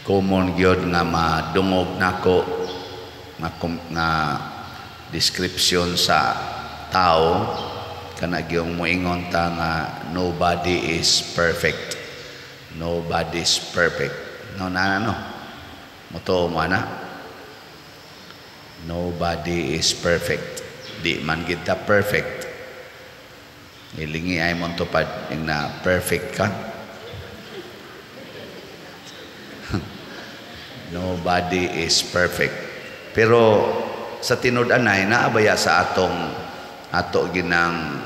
Common gyud nga madungog nako nga description sa tao kana gyung moingon ta nga nobody is perfect. Nobody is perfect. No na no. Motuo mo ana? Nobody is perfect. Di man kita perfect. Ilingi ay mong tupad ing na perfect ka. Nobody is perfect. Pero sa tinud-anay naabaya sa atong ato ginang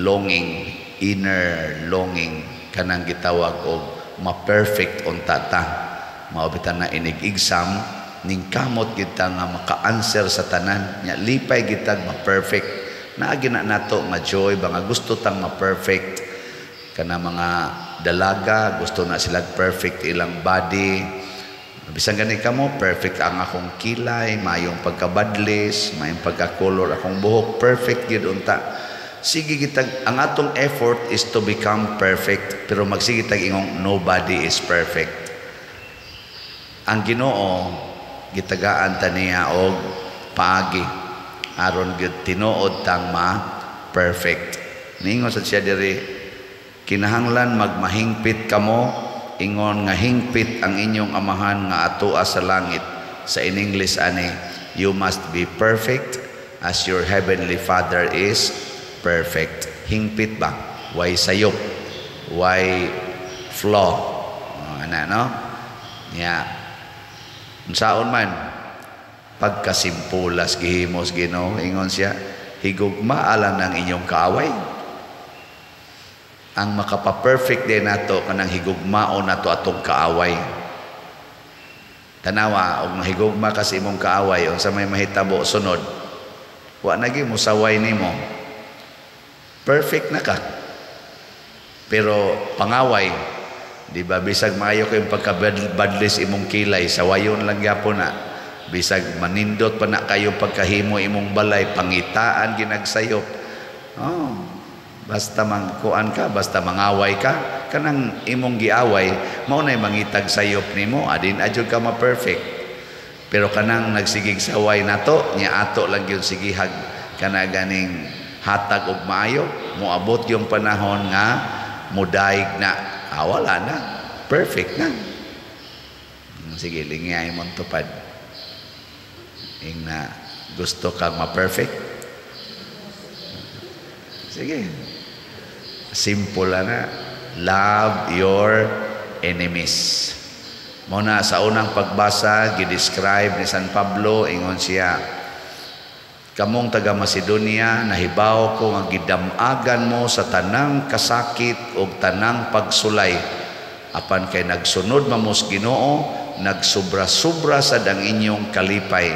longing, inner longing kanang gitawag og ma-perfect unta ta. Mao bitan na inig exam ning kamot kita nga maka-answer sa tanan nya, lipay kita ma-perfect. Naa gina nato nga joy ba nga gusto tang ma-perfect. Kana mga dalaga, gusto na sila perfect ilang body. Bisan gani kamo, perfect ang akong kilay, mayong pagkabadlis, mayong pagkakolor akong buhok, perfect gyud unta. Sige kitag ang atong effort is to become perfect, pero magsige tag ingong nobody is perfect. Ang Ginoo gitagaan ta niya og paagi aron gyud tinuod tang ma perfect. Ningon sa siya diri, kinahanglan magmahingpit kamo ingon nga hingpit ang inyong amahan nga atoa sa langit. Sa in English ani, you must be perfect as your heavenly Father is perfect. Hingpit ba? Why sayop? Why flaw? Oh, ana no? Nya unsaon man pagkasimpulas gihimos Ginoo, ingon siya, higugmaa lang ng inyong kaaway. Ang makapa-perfect din nato kanang higugmaon nato atong kaaway. Tanawa og mahigugma ka sa imong kaaway, unsa may mahitabo sunod? Wa na gyud mosaway nimo, perfect na ka. Pero pangaway, di ba, bisag maayo kayong pagkabadlis imong kilay, sawayon lang gyapon na. Bisag manindot pa na kayo pagkahimo imong balay, pangitaan ginagsayop. Oh, basta mangkuan ka, basta mangaway ka, kanang imong giaway, mao nay mangitag sayop nimo, adin adyo ka ma-perfect. Pero kanang nagsigig saway nato, nya ato lang gyud sigihag kana ganing hatag og maayo, moabot yung panahon nga mudaig na, ah, wala na, perfect na. Sige, lingay mong tupad. Ing na gusto kang ma-perfect? Sige. Simple na. Love your enemies. Muna sa unang pagbasa, gidescribe ni San Pablo, ingon siya, kamong taga Macedonia, nahibaw ko nga gidamagan mo sa tanang kasakit o tanang pagsulay. Apan kay nagsunod mamos Ginoo, nagsobra-sobra sad ang inyong kalipay.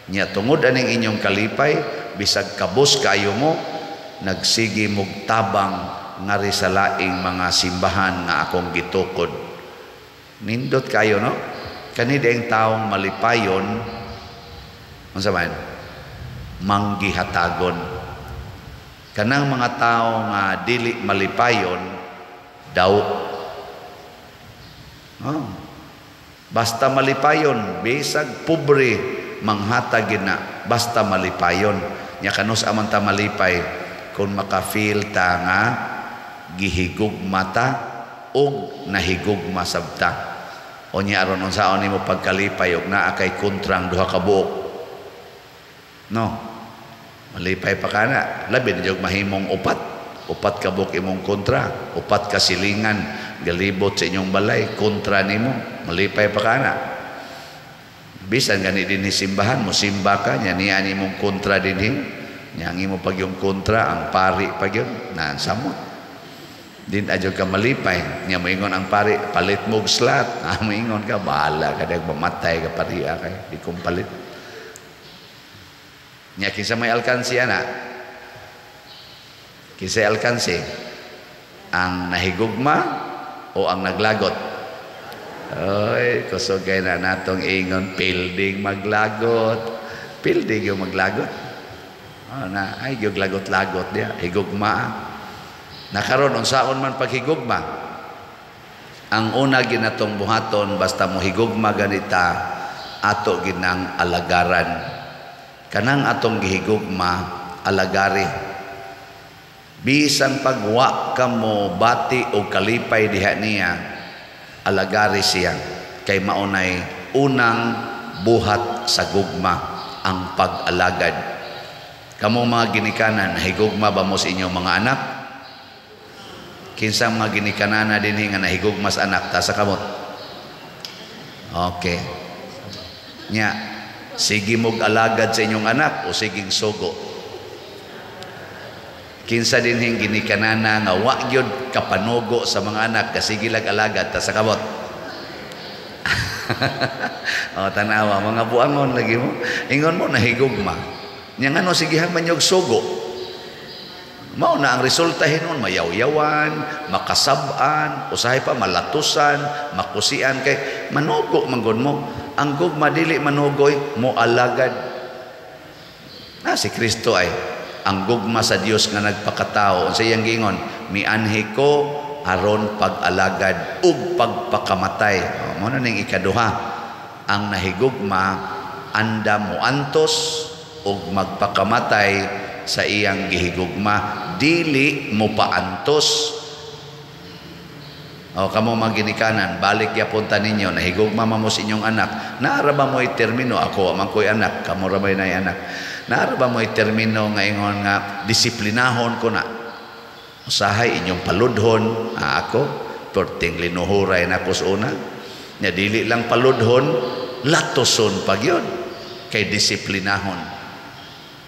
Nya tungod aning inyong kalipay, bisag kabos kayo mo, nagsige mog tabang ngari sa laing mga simbahan nga akong gitukod. Nindot kayo, no? Kani ang taong malipayon, unsa man? Manggihatagon. Kanang mga tao nga dili malipayon, daw. Oh. Basta malipayon, bisag pobre, manghatag na, basta malipayon. Nya kanus aman ta malipay kung maka-feel ta nga gihigugma ta og nahigugma sabta. O nya aron unsaon nimo pagkalipay og naa kay kontrang duha ka buok? No. Malipay pa kana. Labi na jud mahimong upat. Upat ka buok imong kontra, upat ka silingan galibot sa inyong balay kontra nimo, malipay pa kana. Bisan gani dinhi simbahan, mo simba ka nya niya nimong kontra dinhi. Nya ang imo pag yung kontra ang pari pag yun, na samot. Din adyo ka malipay. Nya moingon ang pari, palit mo og slot. Ah, moingon ka, bahala ka dag mamatay ka pariya kay di kong palit. Nya kinsa may alkansi ana? Kinsa alkansi? Ang nahigugma o ang naglagot? Oy, kusog kay na natong ingon, pilding maglagot. Pilding yung maglagot. Oh, na ay yung lagot-lagot diya, higugma. Nakaron unsaon man paghigugma? Ang una ginatong buhaton basta mohigugma ganita, ato ginang alagaran. Kanang atong gihigugma, alagari. Bisan pagwa ka mo bati o kalipay diha niya, alagari siya kay maunay unang buhat sa gugma, ang pag-alagad. Kamo mga ginikanan, nahigugma ba mo sa inyong mga anak? Kinsa mga ginikanana dinhi nga nahigugma sa anak? Taas sa kamot. Okay. Nya, sige mog alagad sa inyong anak o siging sugo? Kinsa dinhing ginikanana nga wa gyud kapanugo sa mga anak, kasige lag alagad? Taas sa kamot. O, tanawa, mga buangon lagi mo. Ingon mo nahigugma. Nya ngano sigihan man yung sugo? Mao na ang resulta hinon, mayawyawan, makasab-an, usahay pa malatusan, makusian kay manugo man gud mo. Ang gugma dili manugoy, mo alagad. Na si Kristo ay ang gugma sa Dios nga nagpakatao. Unsa iyang giingon? "Mianhi ko aron pag-alagad ug pagpakamatay." O, mao na ning ikaduha. Ang nahigugma anda moantos ug magpakamatay sa iyang gihigugma, dili mo paantos. O kamo mga ginikanan, balik yapon ta ninyo, nahigugma man mo sa inyong anak. Naara ba mo'y termino, ako man ko'y anak, kamo ra ba'y naay anak? Naara ba mo'y termino nga ingon nga disiplinahon ko na? Usahay inyong paludhon, ako, perting linuhuray na ko sa una. Nya dili lang paludhon, latoson pag yun, kay disiplinahon.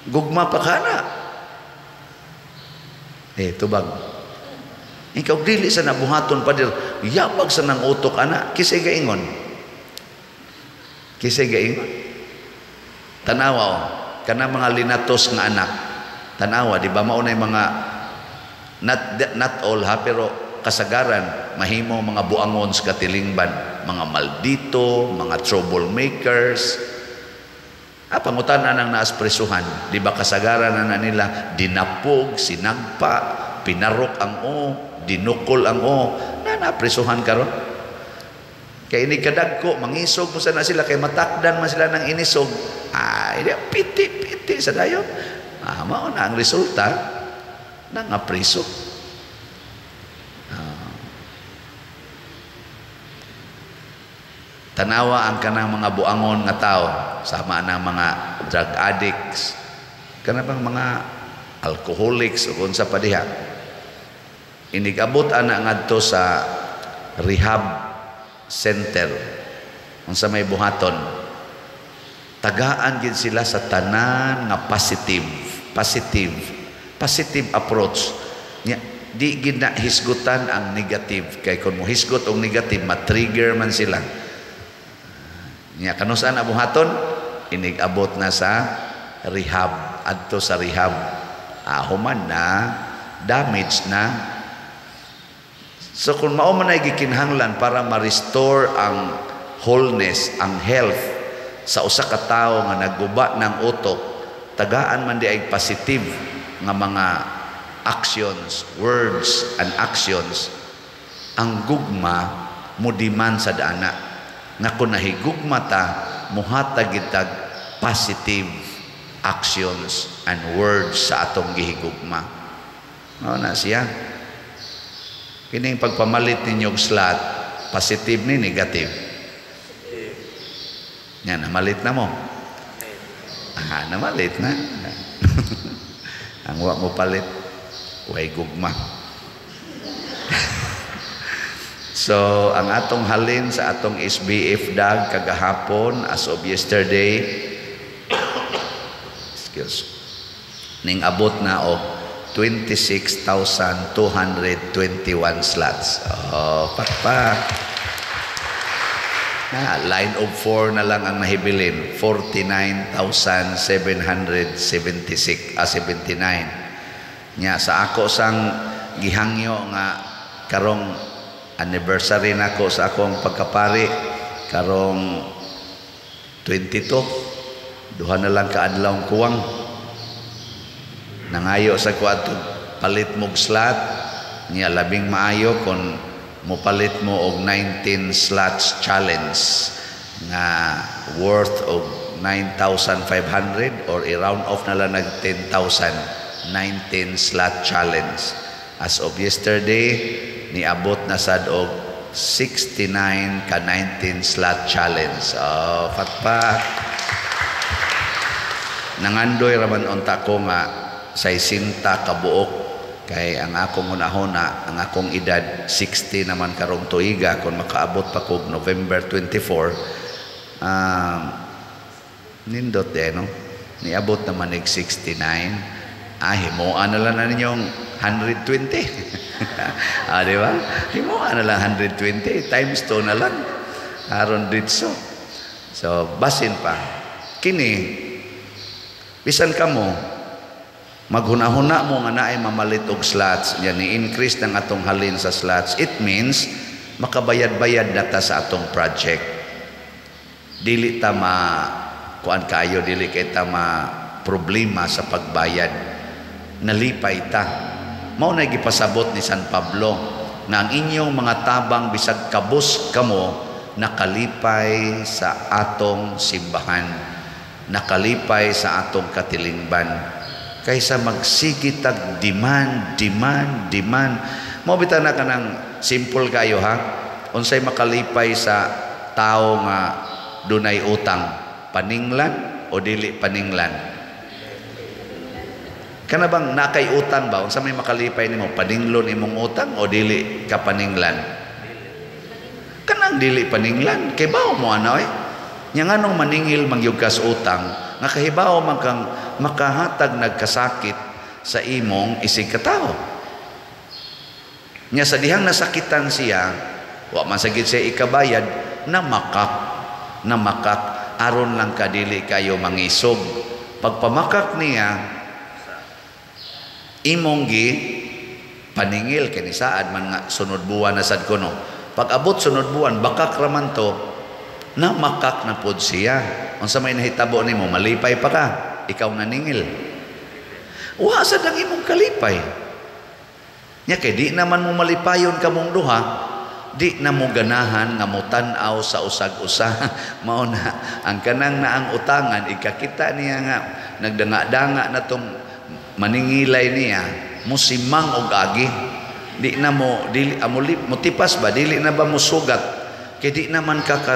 Gugma pa ka na. Eh, tubag. Ikaw dili sa nabuhaton pa dir, yabag sa nang utok ana, kisay gaingon. Kisay gaingon. Tanawa o, kana mga linatos nga anak. Tanawa, di ba mao na mga not all ha, pero kasagaran mahimo mga buangon sa katilingban, mga maldito, mga troublemakers. Ah, pangutana nang naaspresuhan, di ba kasagaran na nila dinapog, sinagpa, pinarok ang o, dinukol ang o, na napresuhan karon. Kay ini kadagko, mangisog mo sana sila kay matakdan man sila ng inisog. Ay, di, piti-piti sa dayon. Ah, mao na ang resulta, nangapreso. Ah. Tanawa ang kanang mga buangon nga tao, sama na mga drug addicts, kanang mga alcoholics o kung sa padiha. Inigabot ana ngadto sa rehab center unsa may buhaton, tagaan gid sila sa tanan nga positive approach. Nya di gid na hisgutan ang negative, kay kung mohisgot og negative ma-trigger man sila. Nya kanus-an buhaton, inigabot na sa rehab, adto sa rehab. Ah, human na, damage na. So kung mao man ay gikinahanglan para ma-restore ang wholeness, ang health sa usa ka tawo nga nagguba ng utok, tagaan man di ay positive nga mga actions, words and actions. Ang gugma mudiman sa dana. Nga kung nahigugma ta, muhatag gitag positive actions and words sa atong gihigugma. Mao na siya. Kining pagpamalit ninyo og slot, positive ni negative? Yan, namalit na mo. Ah, namalit na. Ang wa mo palit, way gugma. So, ang atong halin sa atong SBF dag kagahapon as of yesterday, excuse, ning abot na og 26,221 slots. Oh, pakpak. Na, line of 4 na lang ang nahibilin, 49,776, 79. Nya sa ako sang gihangyo nga karong anniversary nako sa akong pagkapari karong 22, duha na lang kaadlaw kuwang. Nangayo sa ko adto palit mog slot niya, labing maayo kon Mopalit mo og 19 slots challenge nga worth og 9,500 or i-round off na lang nag 10,000, 19 slot challenge. As of yesterday, niabot na sad og 69 ka 19 slot challenge. Oh, fatpat. Nangandoy raman unta ko nga 60 ka buok, kay ang akong hunahuna, ang akong edad 60 naman karong tuiga kung makaabot pa kog November 24. Nindot eh, no? Niabot naman ig 69. Ah, himuan na lang na ninyong 120. Ah, di ba? Himuan na lang 120 times 2 na lang. Aron ditso. So, basin pa. Kini, bisan kamo, maghuna-huna mo nga naay mamalit og slots, yan ni-increase ng atong halin sa slots. It means, makabayad-bayad na ta sa atong project. Dili ta ma kuan kayo, dili kay ta ma problema sa pagbayad. Nalipay ta. Mao na gipasabot ni San Pablo na ang inyong mga tabang, bisag kabus kamo, nakalipay sa atong simbahan, nakalipay sa atong katilingban, kaysa magsige tag demand, demand, demand. Mao bitaw na kanang simple kayo, ha. Unsay makalipay sa tao nga dunay utang, paninglan o dili paninglan? Kana bang nakay utang ba, unsa may makalipay nimo, paninglon imong utang o dili ka paninglan? Kanang dili paninglan, kay bawo mo ano eh. Nya nganong maningil mangyud kas utang nga kahibaw man kang makahatag nagkasakit sa imong isig katawo? Nya sa dihang nasakitan siya, wa man sagid siya ikabayad, namakak, namakak aron lang kadili kayo mangisog. Pagpamakak niya, imong gi paningil kay saad man nga sunod buwan na sad kuno. Pag abot sunod buwan, bakak raman to, namakak na pod siya. Unsa may nahitabo nimo, malipay pa ka, ikaw naningil? Wa sad ang imong kalipay. Nya kay di naman mo malipayon kamong duha, di na mo ganahan nga motan-aw sa usag-usa. Mao na ang kanang naang utangan, ikakita niya nga nagdanga-danga na tong maningilay niya, musimang og agi. Di na mo dili amo motipas ba, dili na ba mo sugat, kay di naman ka, ka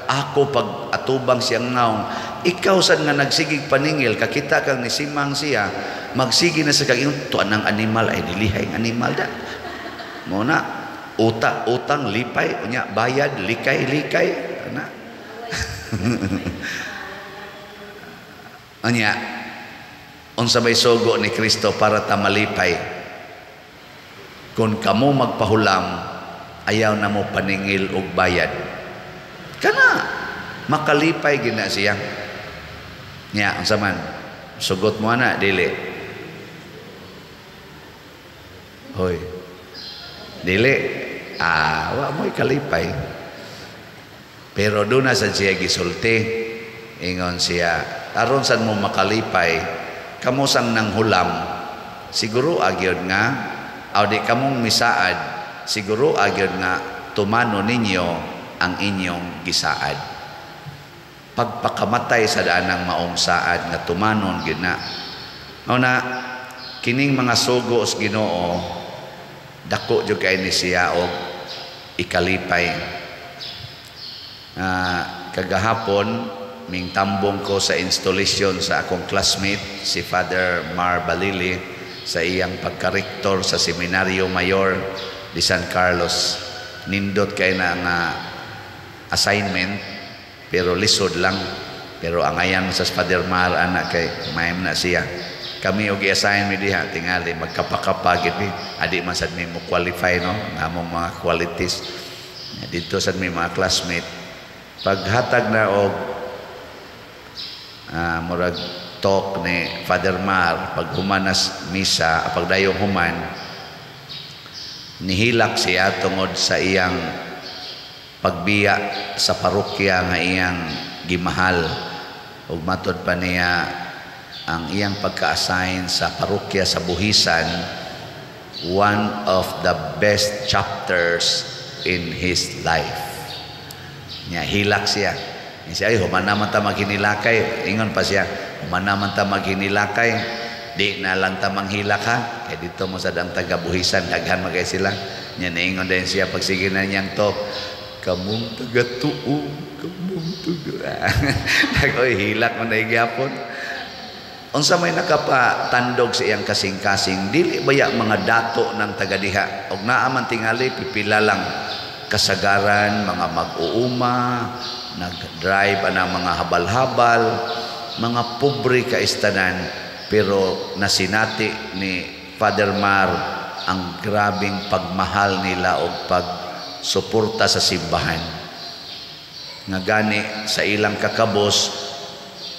ako pag atubang siyang ngaong. Ikaw sad nga nagsigig paningil, kakita kang nisimang siya, magsige na sa kag tuan ng animal ay dilihay ang animal da mo na uta utang lipay, unya bayad likay likay ana. Unya unsa may sugo ni Kristo para ta malipay? Kung kamo magpahulam, ayaw na mo paningil og bayad. Kana makalipay gina siya. Nya unsa man sugot mo ana, dili? Hoy, dili. Ah, wa mo'y kalipay. Pero doon na sa siya gisulti. Ingon siya, aron sad mo makalipay, kamo sang nanghulam, siguro agyod nga, aw di kamong misaad, siguro agyod nga tumano ninyo ang inyong gisaad. Pagpakamatay sa daanang maong saad nga tumanon gyud na. Mao na kining mga sugo sa Ginoo, dako jud kay ni siya og ikalipay. Kagahapon ming tambong ko sa installation sa akong classmate si Father Mar Balili sa iyang pagkarektor sa Seminaryo Mayor de San Carlos. Nindot kay na nga assignment, pero lisod lang, pero angayan sa Father Mar ana kay mayam na siya. Kami og i-assign mi diha, tingali magkapakapa gid mi, adi man sad mi mo qualify, no, among mga qualities dito sad mi mga classmate. Paghatag na og murag talk ni Father Mar, pag humanas misa, pagdayong human, nihilak siya tungod sa iyang pagbiya sa parokya nga iyang gimahal. Ug matod pa niya, ang iyang pagka-assign sa parokya sa Buhisan, one of the best chapters in his life. Nya hilak siya. Nya siya, "Ay, human naman ta maghinilakay." Ingon pa siya, "Human naman ta maghinilakay. Di na lang ta manghilak ha. Kay dito mo sa dang taga-Buhisan, daghan man kay sila." Nya niingon din siya pagsige na niyang talk, "Kamong taga-tuo, kamong taga." Oy, hilak man na gyapon. Unsa may nakapatandog sa iyang kasing-kasing, dili baya mga dato ng tagadiha. Og naa man tingali, pipila lang kasagaran, mga mag-uuma, nag-drive anang mga habal-habal, mga pobre kaistanan, pero nasinati ni Father Mar ang grabing pagmahal nila o pagsuporta sa simbahan. Nga gani sa ilang kakabos,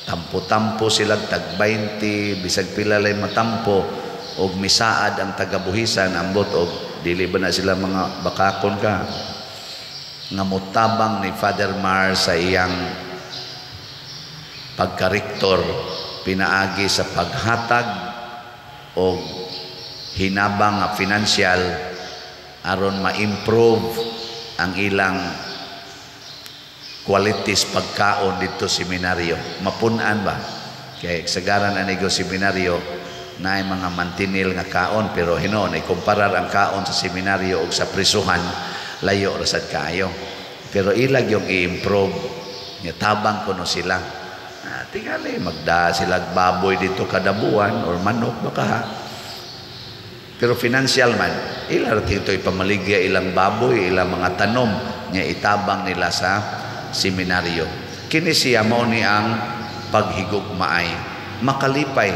tampo-tampo sila tag 20, bisag pila lay matampo og misaad ang tagabuhisan, ambot og dili ba na sila mga bakakon ka nga motabang ni Father Mar sa iyang pagkarektor pinaagi sa paghatag og hinabang nga financial aron ma-improve ang ilang qualities pagkaon dito seminaryo. Mapunan ba kay sagaran anigo seminaryo na ay mga mantinil nga kaon, pero hinuon ay kumparar ang kaon sa seminaryo og sa prisuhan, layo ra sad kaayo, pero ilag yung i-improve nga tabang kuno sila. Tingali magda sila baboy dito kada buwan or manok baka ha. Pero financial man ila ra dito ipamaligya ilang baboy, ilang mga tanom nga itabang nila sa seminaryo. Kini siya mao ni ang paghigugmaay. Makalipay,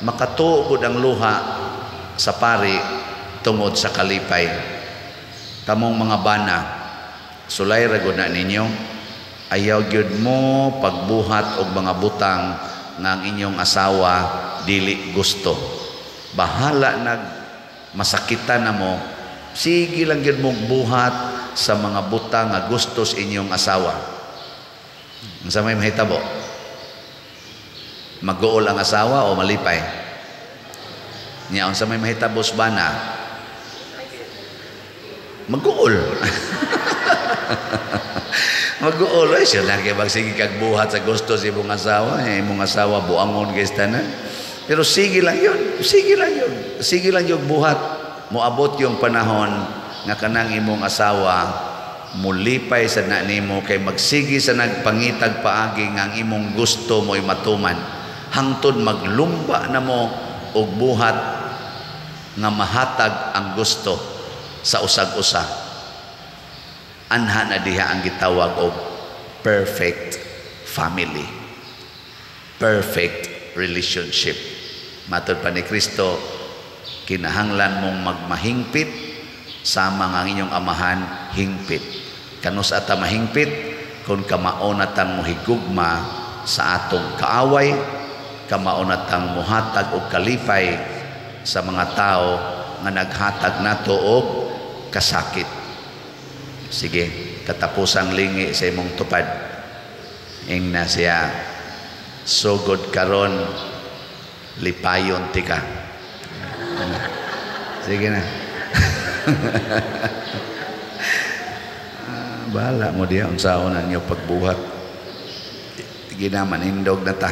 makatuo ang luha sa pari tungod sa kalipay. Kamong mga bana, sulay ra gud na ninyo, ayaw gyud mo pagbuhat og mga butang nga ang inyong asawa dili gusto. Bahala nag masakitan na mo, sige lang gyud mong buhat sa mga butang nga gusto sa inyong asawa. Unsa may mahitabo? Mag-uol ang asawa o malipay? Nya unsa may mahitabo sa bana? Mag-uol. Mag-uol ay siya na kay sige kag buhat sa gusto sa imong asawa, imong asawa buangon kay tanan. Pero sige lang yun, sige lang yun. Sige lang yung buhat. Moabot yung panahon nga kanang imong asawa mulipay sa na nimo kay magsige sa nagpangitag paagi nga ang imong gusto mo'y matuman, hangtod maglumba na mo og buhat nga mahatag ang gusto sa usag-usa. Anha na diha ang gitawag og perfect family, perfect relationship. Matod pa ni Kristo, kinahanglan mong magmahingpit sama nga ang inyong amahan hingpit. Kanus ata mahingpit kung kamao na tang mohigugma sa atong kaaway, kamao na tang muhatag og kalipay sa mga tao nga naghatag nato og kasakit. Sige, katapusang lingi sa imong tupad. Ingna siya, "Sugod karon lipayon tika." Sige na. Bahala mo diya unsaon na ninyo pagbuhat. Sige na, manindog na ta.